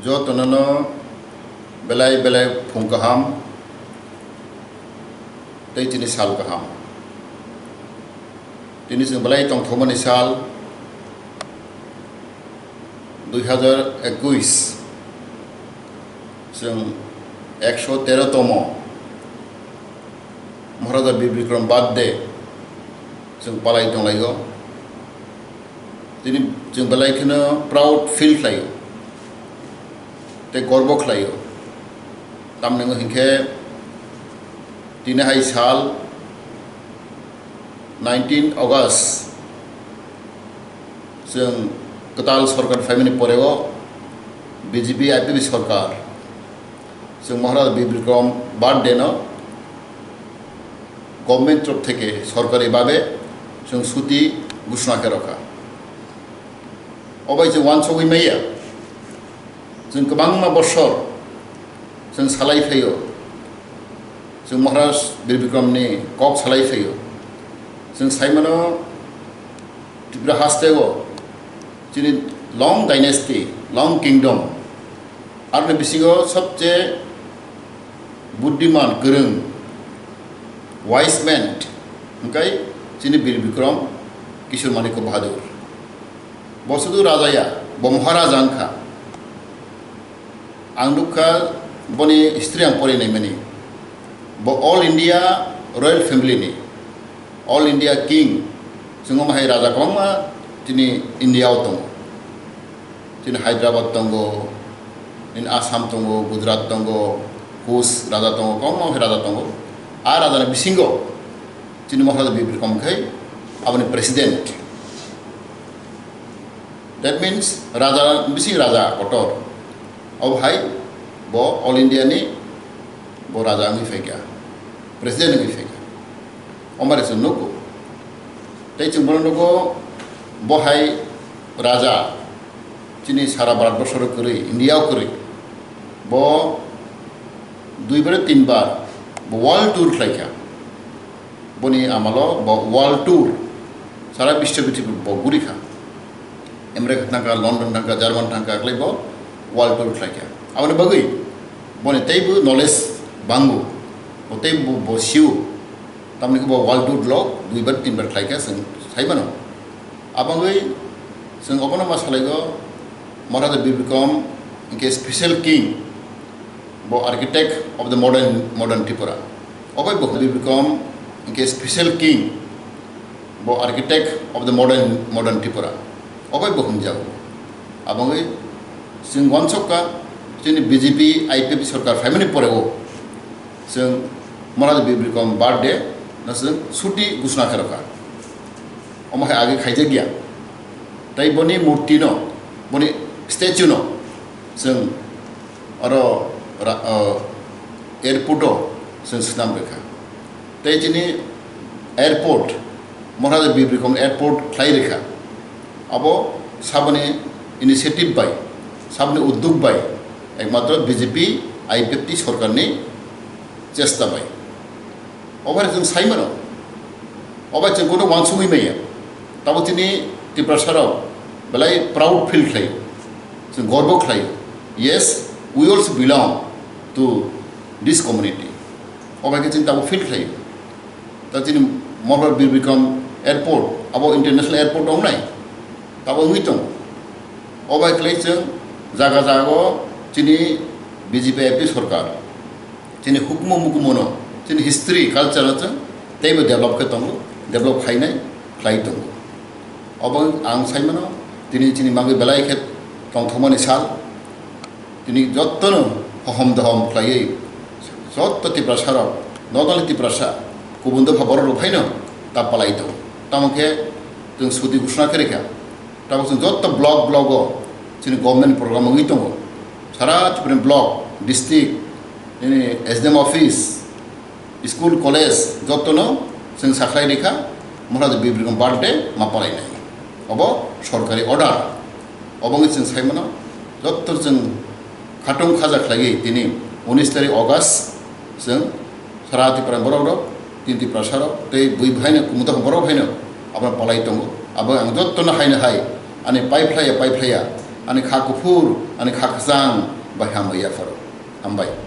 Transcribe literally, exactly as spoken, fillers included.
Jotono no belai belai phung kaham tei chini sal kaham. Tini chwng belai tongthokmani sal dui hazar ekuis, chwng ekso tero tomo Maharaja Bir Bikram birthday chwng palai tonglaio. Tini chwng belai kheno proud feel khlaio tei gorbo khlaio. Tamni wngkha hinkhe tini hai sal nineteen August chwng kwtal sorkar phaimani poreo B J P I P F T sorkar chwng Maharaja Bir Bikram birthday no government torof theke sorkari babe chwng chuti ghoshona khe rokha. Obai chwng wansogwi maya, chwng kwbangma bosor chwng salai phaio, chwng Maharaj Bir Bikram ni kok salai phaio. Chwng saimano Tripura hasteo chini long dynasty, long kingdom, aroni bisingo sobche buddiman, kwrwng, wise man hwnkhe chini Bir Bikram Kishore Manikya Bahadur. Bo sudu raja ya, bo Maharaja wngkha. Ang nukha boni history ang pori naimani. Bo All India Royal Family ni, All India King, chwng omo hai raja kwbangma chini India o tongo. Chini Hyderabad tongo, chini Assam tongo, Gujarat tongo, Kush raja tongo, kwbangma hai raja tongo. A raja ni bisingo chini Maharaja Bir Bikram khai aboni president. That means raja, bising raja kotor. Obo hai bo All India ni bo raja wngwi phaikha, president wngwi phaikha. Omare chwng nugo. Tei chwng bono nugo bo hai raja chini sara Bharat borsoro kwrwi, India o kwrwi. Bo dui bar tin bar bo world tour khlaikha. Boni amalo bo world tour sara biswapiti bo gurikha. America thangkha, London thangkha, German thangkha, khlai bo world tour khlaikha. Aboni bagwi boni teibo knowledge bango, bo teibo bo sio. Tamni bo world tour lo dui bar tin bar khlaikha, chwng saimano. Abangwi chwng obono ma salaigo, Maharaja Bir Bikram hinkhe special king, bo architect of the modern, modern Tripura. Obai bo Bir Bikram hinkhe special king, bo architect of the modern, modern Tripura. Obai bo hwnjago. Abangwi chwng wansokha chini B J P I P F T sorkar phaimani poreo chwng Maharaja Bir Bikram birthday no chwng chuti ghoshona khe rokha. Omo hai age khaijakya. Tei boni murti no, boni statue no chwng oro ra-, o, airport o chwng swnam rwkha. Tei chini airport, Maharaja Bir Bikram airport khlai rwkha. Abo saboni initiative bai, saboni uddog bai, ekmatro B J P I P F T sorkar ni chesta bai. Obo hai chwng sai mano. Obo hai chwng bono wansugwi maya. Tabo chini Tiprasa rok belai proud feel khlai. Chwng gorbo khlai. Yes, we also belong to this community. Obo hai khe chwng tabo feel khlai. Ta chini Mohor Bir Bikram Airport, abo international airport wngnai. Tabo wngwi tongo. Obo hai khlai chwng jaga jaga o chini B J P I P F T sorkar. Chini hukumu mukumu no, chini history, culture no chwng teibo develop khe tongo, develop khainai khlai tongo. Obo ang sai mano, tini chini bagwi belai khe tongthokmani sal. Tini jotto no hohom dohom khlaiwi, jotto Tiprasa rok, not only Tiprasa, kubun dopha borok rok phaino ta palai tongo. Tamo khe chwng chuti ghoshona khe rikha. Tabuk chwng jotto block, block o chini government program wngwi tongo. Sara Tripura ni block, district, nini S D M office, school, college jotto no chwng sakhlai rikha, Maharaja Bir Bikram birthday ma palai nai. Obo sorkari order. Obo wngwi chwng sai mano, jotto chwng khatung khaja khlaiwi tini unis tarik August chwng Sara Tripura borok rok, tini Tiprasa rok, tei bui bwhaino, kumuta borok haino abono palai tongo. Abo ang jotto no haino hai, ani pai phlaiya, pai phlaiya, ani kha kuphur, ani kha kwchang, Bai hambai yapharo. Hambai.